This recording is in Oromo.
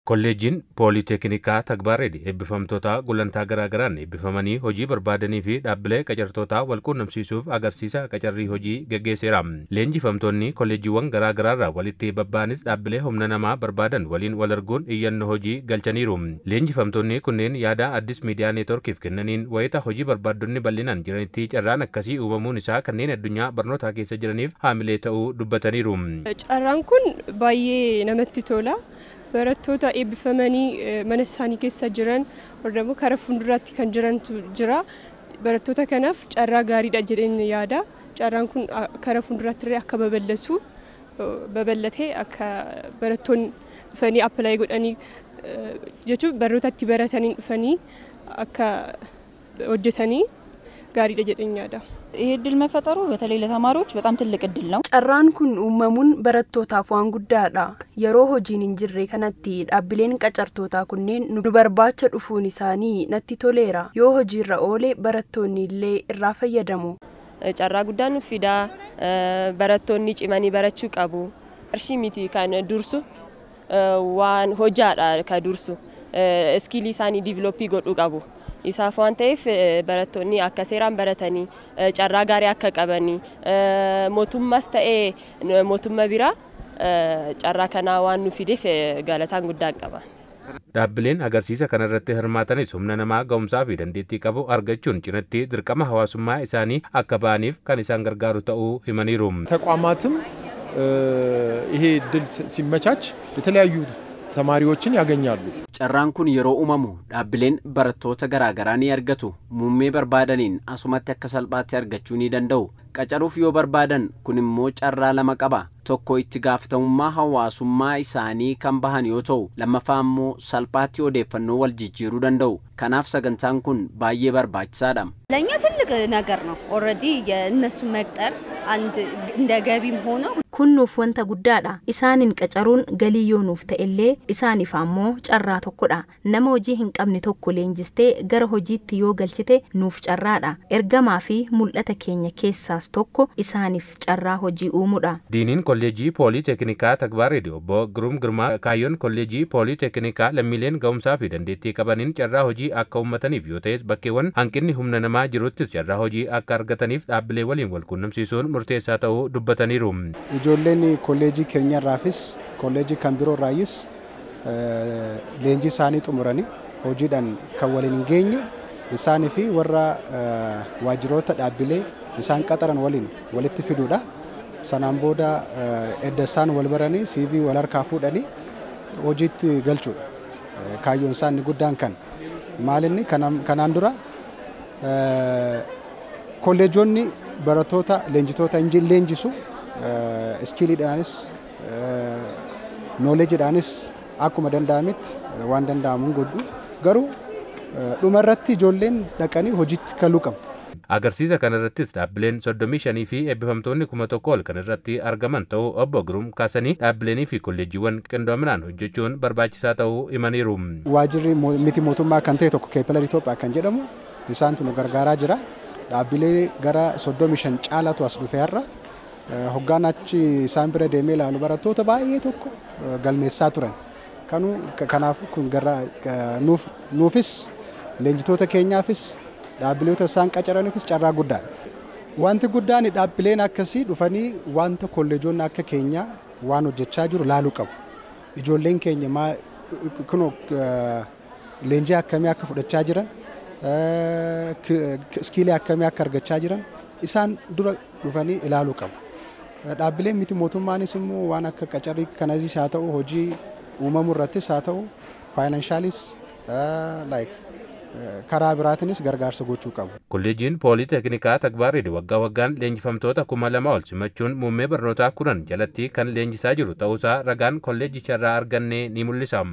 Kolleejjiin Pooliiteeknikaa Tagbaar eebbifamtoota gulantaa garaagaraan eebbifamanii hojii barbaadanii fi dhaabbilee qacartootaa wal quunnamsiisuuf agarsiisa qacarrii hojii geggeesseera. Leenjifamtoonni kolleejjiiwwan garaagaraarraa walitti babba'anis dhaabbilee humna namaa barbaadan waliin wal arguun iyyannoo hojii galchaniiru. Leenjifamtoonni kunneen yaada Addis Miidiyaa Neetwoorkiif kennaniin wayita hojii barbaaddonni bal'inaan jiranitti carraan akkasii uumamuun isaa kanneen addunyaa barnootaa keessa jiraniif haamilee ta'uu dubbataniiru. Carraan kun baay'ee namatti tola. Barattoota eebbifamanii mana isaanii keessa jiran warra karaa fuulduraatti kan jirantu jira. Barattoota kanaaf carraa gaariidha jedheen yaada. Carraan kun karaa fuulduraatti illee akka babal'atu babal'atee akka barattoonni dhufanii apply godhanii jechuun barnoota itti baratanii dhufanii akka hojjetanii gaariidha jedheen yaada. ይሄ እድል መፈጠሩ በተለይ ለተማሪዎች በጣም ትልቅ እድል ነው። Carraan kun uumamuun barattootaaf waan guddaadha. Yeroo hojiin hin jirre kanatti dhaabbileen qacartootaa kunneen nu barbaacha dhufuun isaanii natti toleera. Yoo hojiirra oole barattoonni illee irraa fayyadamu. Carraa guddaa nuuf fidaa, barattoonni cimanii barachuu qabu. Qarshii miti kan dursu, waan hojaadha kan dursu. Skill isaanii develop godhuu qabu. Isaaf waan ta'eef barattoonni akka seeraan baratanii carraa gaarii akka qabanii mootummaas ta'ee mootummaa biraa carraa kanaa waan nu fideef galataan guddaa qaba. Dhaabbileen agarsiisa kanarratti hirmaatanis humna namaa ga'umsaa fi dandeettii qabu argachuun cinatti dirqama hawaasummaa isaanii akka ba'aniif kan isaan gargaaru ta'uu himaniiru. ተቋማትም ይሄ እድል ሲመቻች የተለያዩ ተማሪዎችን ያገኛሉ። Carraan kun yeroo uumamu dhaabbileen barattoota garaagaraa ni argatu. Muummee barbaadaniin asumatti akka salphaatti argachuu ni danda'u. Qacaruuf yoo barbaadan kun immoo carraa lama qaba. Tokko itti gaafatamummaa hawaasummaa isaanii kan bahan yoo ta'u, lammaffaa immoo salphaatti odeeffannoo wal jijjiiruu danda'u. Kanaaf sagantaan kun baay'ee barbaachisaadha. ለእኛ ትልቅ ነገር ነው። ኦልሬዲ የእነሱን መቅጠር አንድ እንደ ገቢም ሆኖ Kun nuuf wanta guddaadha. Isaanin qacaruun galii yoo nuuf ta'ellee isaaniif ammoo carraa tokkodha. Nama hojii hin qabne tokko leenjistee gara hojiitti yoo galchite nuuf carraadha. Ergamaa fi mul'ata keenya keessaas tokko isaaniif carraa hojii uumuudha. Diiniin Kolleejjii Pooliiteeknikaa Tagbaar Obbo Giruum Girmaa kaayyoon Kolleejjii Pooliiteeknikaa lammiileen ga'umsaa fi dandeettii qabaniin carraa hojii akka uummataniif yoo ta'es bakkeewwan hanqinni humna namaa jiruttis carraa hojii akka argataniif dhaabbilee waliin wal quunnamsiisuun murteessaa ta'uu dubbataniiru. Ijoolleen kolleejjii keenyarraafis kolleejjii kan biroorraayis leenjii isaanii xumuranii hojiidhaan kan waliin hin geenye isaanii fi warra waajjiroota dhaabbilee isaan qaxaran waliin walitti fiduudha. Sanaan booda edda isaan wal baranii CV wal harkaa fuudhanii hojiitti galchuudha. Kaayyoon isaa inni guddaan kan maalinni kanaan dura kolleejonni barattoota leenjitoota leenjisu skilliidhaanis knowledgeidhaanis akkuma danda'ametti waan danda'amuun godhu garuu dhumarratti ijoolleen dhaqanii hojiitti galuu qabu. Agarsiisa kanarrattis dhaabbileen 35 fi eebbifamtoonni 1000 ol kan irratti argaman ta'uu Obbo Giruum kaasanii dhaabbileenii fi kolleejjiiwwan qindoominaan hojjechuun barbaachisaa ta'uu himaniiru. Waajjirri miti mootummaa kan ta'e tokko Keepilar Itoophiyaa kan jedhamu isaantu nu gargaaraa jira. Dhaabbilee gara 35 caalatu as dhufe har'a. Hoggaan achi isaan bira deemee ilaalu barattoota baay'ee tokko galmeessaa turan. Kanaaf kun gara nuufis leenjitoota keenyaafis dhaabbileota isaan qacaraniifis carraa guddaadha. Wanti guddaan dhaabbileen akkasii dhufanii wanta kolleejonni akka keenyaa waan hojjechaa jiru laaluu qabu. Ijoolleen keenya kunoo leenjii akkamii akka fudhachaa jiran, skill akkamii akka argachaa jiran isaan dura dhufanii ilaaluu qabu. Dhaabbileen miti mootummaanis immoo waan akka qacarrii kanasis haa ta'u hojii uumamuu irrattis haa ta'u financialis like karaa biraatiinis gargaarsa gochuu qabu. Kolleejjiin Pooliiteeknikaa Tagbaar waggaa waggaan leenjifamtoota 2000 ol simachuun muummee barnootaa 10 jalatti kan leenjisaa jiru ta'uusaa ragaan kolleejjicharraa arganne ni mul'isa.